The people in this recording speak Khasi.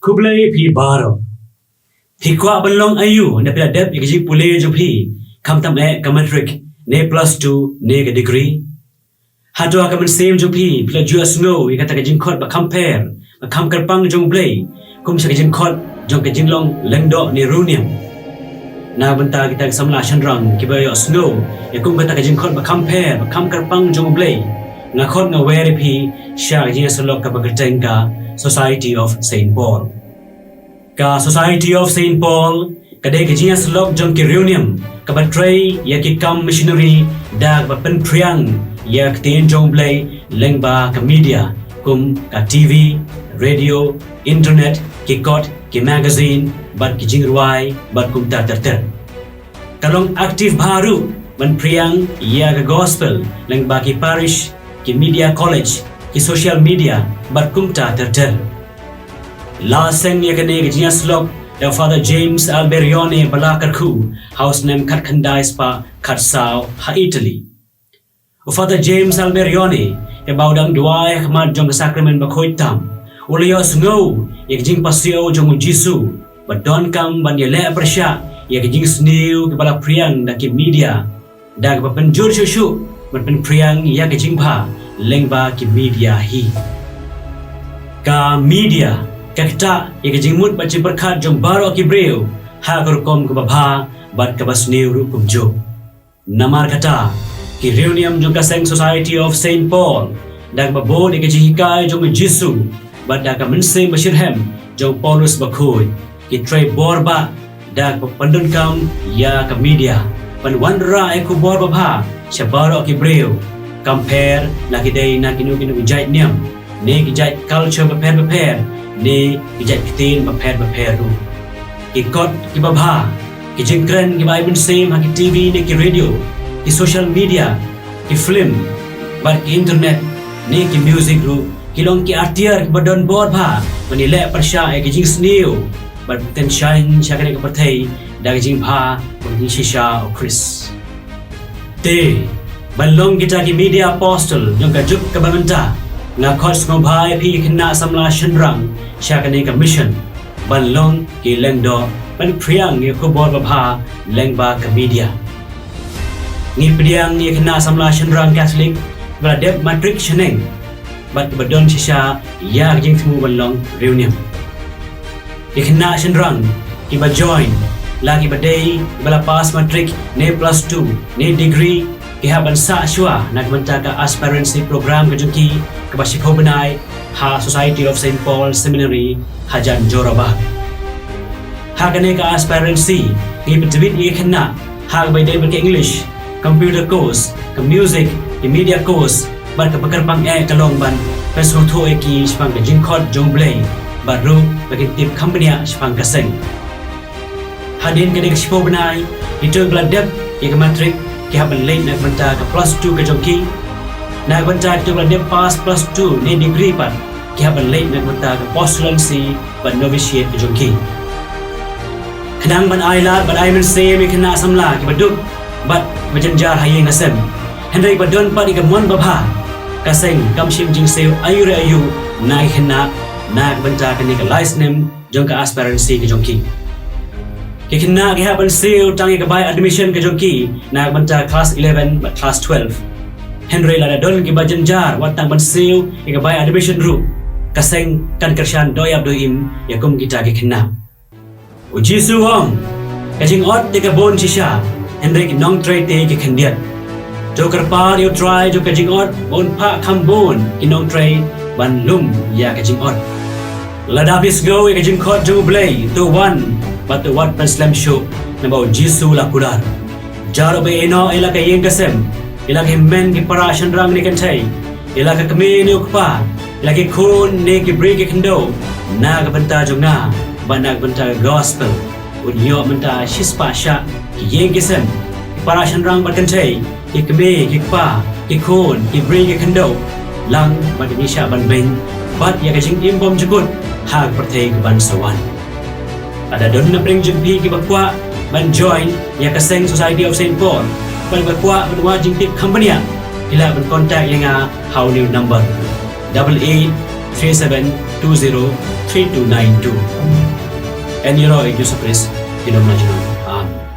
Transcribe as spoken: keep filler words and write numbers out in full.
Khublei phi baroh. Phi kwah ban long aïu haba phi la dep ïa ka jingpule jong phi, khamtam eh ka matric, ne plus two, ne ka degree? Hato ha ka mynsiem jong phi, phi la ju ïohsngew ïa kata ka jingkhot ba kham pher, ba kham kyrpang jong U Blei, kum sha ka jingkhot jong ka jinglong lyngdoh ne riewniam? Na ka bynta kita ki samla shynrang kiba ïohsngew ïa kum kata ka jingkhot ba kham pher, ba kham kyrpang jong U Blei, nga khot nga wer ïa phi sha ka jingïasyllok kaba kyrteng ka Society of Saint Paul. Ka Society of Saint Paul ka dei ka jingïasyllok jong ki riewniam kaba trei ïa ki kam missionary da kaba pynphriang ïa ka ktien jong U Blei lyngba ka media, kum ka T V, radio, internet, ki kot, ki magazine, bad ki jingrwai, bad kumta ter ter. Ka long active bha ruh ban phriang ïa ka gospel lyngba ki parish, ki media college, ki social media, bad kumta ter ter. La seng ïa kane ka jingïasyllok da Father James Alberione ba la kyrkhu ha u snem khatkhyndai spah khatsaw ha Italy. U Father James Alberione, uba u dang duwai ha khmat jong ka sakramen bakhuid tam, u la ïohsngew ïa ka jingpasiaw jong U Jisu, ba donkam ban ïaleh pyrshah ïa ka jingsniew kaba la phriang da ki media, da kaba pynjur shuh shuh ban pynphriang ïa ka jingbha lyngba ki media hi. Ka media ka ktah ïa ka jingmut bad jingpyrkhat jong baroh ki briew ha ka rukom kaba bha bad kaba sniew ruh kumjuh. Namar kata, ki riewniam jong ka seng Society of Saint Paul, da kaba bud ïa ka jinghikai jong U Jisu bad da ka mynsiem bashitrhem jong Paulus Bakhuid, ki trei bor bha da kaba pyndonkam ïa ka media ban wanrah ïa ka khubor babha sha baroh ki briew, kam pher la ki dei na kino kino ki jait niam, ne ki jait culture bapher bapher, ne ki jait ktien bapher bapher ruh. Ki kot kiba bha, ki jingkren kiba ai mynsiem ha ki T V ne ki radio, ki social media, ki film, bad ki internet, ne ki music ruh, ki long ki atiar kiba don bor bha ban ïaleh pyrshah ïa ka jingsniew bad pynshai sha kane ka pyrthei da ka jingbha bad ka jingshisha U Khrist. Te, ban long kita ki media apostle jong ka juk kaba mynta, nga khot sngewbha ïa phi ki khynnah samla shynrang sha kane ka mission, ban long ki lyngdoh ban phriang ïa ka khubor babha lyngba ka media. Ngi pdiang ïa ki khynnah samla shynrang Catholic ba la dep matric shaneng bad kiba don shisha ïa ka jingthmu ban long riewniam. Ki khynnah shynrang kiba join, la kiba dei kiba la pass matric ne plus two ne degree, ki hap ban sah shuwa na ka bynta ka aspirancy program ka jong ki kaba shiphew bnai ha Society of Saint Paul Seminary hajan Jorabat. Ha kane ka aspirancy ngi pyntbit ïa ki khynnah ha kaba dei bad ka English, computer course, ka music, ka media course, bad kaba kyrpang eh ka long ban pynsngewthuh ïa ki shaphang ka jingkhot jong U Blei, bad ruh ba kin tip kham bniah shaphang ka seng. Hadien kane ka shiphew bnai, kito kiba la dep ïa ka matric ki hap ban leit na ka bynta ka plus two ka jong ki. Na ka bynta kito kiba la dep pass plus two ne degree pat, ki hap ban leit na ka bynta ka postulancy bad novitiate ka jong ki. Khnang ban ai lad bad ai mynsiem ïa ki khynnah samla kiba duk bad kiba jynjar ha ïing ha sem, hynrei ba don pat ïa ka mon babha, ka seng kam shim jingsiew aiu re aiu na ki khynnah na ka bynta kane ka lai snem jong ka aspirancy ka jong ki. Ki khynnah ki hap ban siew tang ïa ka bai admission ka jong ki na ka bynta class eleven bad class twelve. Hynrei lada don kiba jynjar wat tang ban siew ïa ka bai admission ruh, ka seng kan kyrshan dohïap dohim ïa kum kita ki khynnah. U Jisu u ong, ka jingot te ka bun shisha, hynrei ki nongtrei te ki khyndiat. To kyrpad ïa U Trai jong ka jingot ba un phah kham bun ki nongtrei ban lum ïa ka jingot. Lada phi sngew ïa ka jingkhot jong U Blei, to wan bad to wat pynslem shuh, naba U Jisu u la kular. Jar u ba ïehnoh ïa la ka ïing ka sem, ïa la ka hynmen ki para shynrang ne kynthei, ïa la ka kmie ne u kpa, ïa la ki khun ne ki briew ki khyndew, na ka bynta jong nga bad na ka bynta ka gospel. Un ïoh mynta shispah shah ki ïing ki sem, ki para shynrang bad kynthei, ki kmie ki kpa, ki khun, ki briew ki khyndew, lang bad ki shah ban beiñ bad ïa ka jingim bymjukut ha ka pyrthei kaban sa wan. Lada don na pdeng jong phi kiba kwah ban join ïa ka seng Society of Saint Paul, bad ba kwah ban wad jingtip kham bniah, ki lah ban contact ïa nga ha une u number, double eight three seven two zero three two nine two. Amen. Ïaroh ïa u Jisu Khrist, ki nongmihkhmat jong ngi. Amen.